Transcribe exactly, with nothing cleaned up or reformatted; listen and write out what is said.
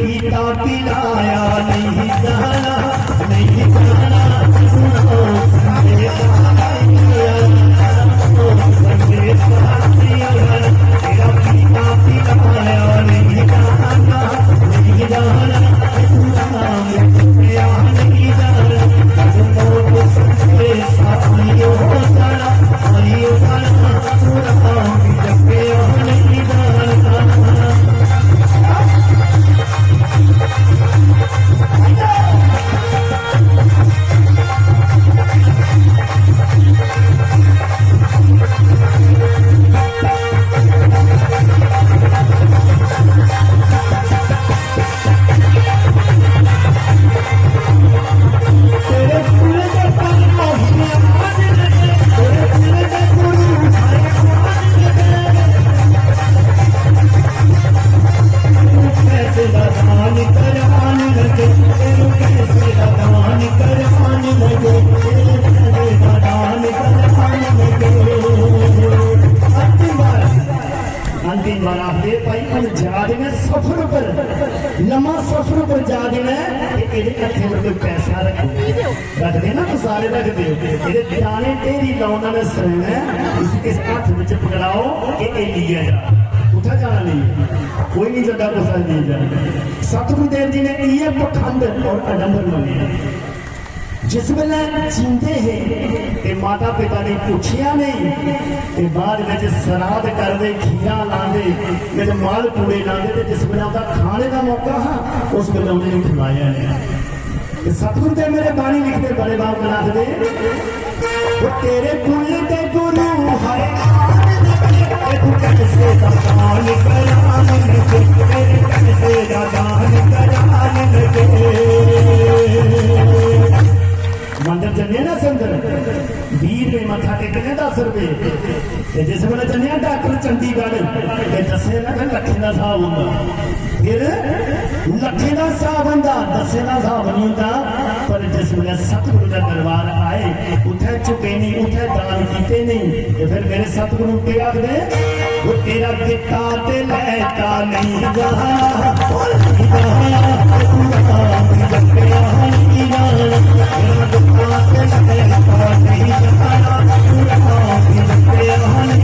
पीता पिलाया नहीं जाना, नहीं जाना, सुनाओ संदेशा, सुनाओ संदेशा, तेरा पीता पिलाया नहीं जाना, नहीं जाना, सुनाओ अंतिम बार आखदे, भाई, हम जा दे ने सफर उप्पर, लम्मा सफर उप्पर जा दे ने, ते एह्दे हत्थे पर कोई पैसा रखो। रखदे ना, तुस सारे रखदे हो। एह्दे दाने ढेरी लाओ, उन्होंने सरैना ऐ, इसी किस हत्थ बिच पकड़ाओ कि एह् लेइयै जा। कुत्थै जाना लेइयै? कोई नहीं जंदा कुसै लेइयै जाना। सतगुरुदेव जी ने इ'यै पखंड और आडंबर मन्नेआ। जिस बेल्लै जींदे हे ते माता पिता ने पुच्छेआ नेईं, ते बाद बिच सराध करदे, खीरा लांदे, बिच माल पूड़े लांदे, ते जिस बेल्लै उं'दा खाने दा मौका हा, उस बेल्लै उ'नेंगी खलाया नेईं। ते सतगुरु देव मेरे बाणी लिखदे, बड़े भाव कन्नै आखदे, "ओ तेरे कुल दे गुरु हर आन लगे, ते तू कैसे दा दान करान लगे, तेरे कैसे दा दान करान लगे।" मंदर जन्ने ना संदर, बीह् रपेऽ मत्था टेकने, दस रपेऽ। ते जिस बेल्लै जन्ने आं डॉक्टर चंडीगढ़, ते दस्सें दा ते लक्खें दा स्हाब होंदा। फिर लक्खें दा स्हाब होंदा, दस्सें दा स्हाब नहीं होंदा। पर जिस बेल्लै सतगुरु दा दरबार आए, उत्थै चुके नहीं, उत्थै दान कीते नहीं, ते फिर मेरे सतगुरु के आखदे, "वो तेरा दित्ता ते लैता नहीं जाना, ओ नहीं जाना, पूरा काम जप्पे नहीं जाना, तेरा दित्ता ते लैता नहीं जाना, पूरा काम जप्पे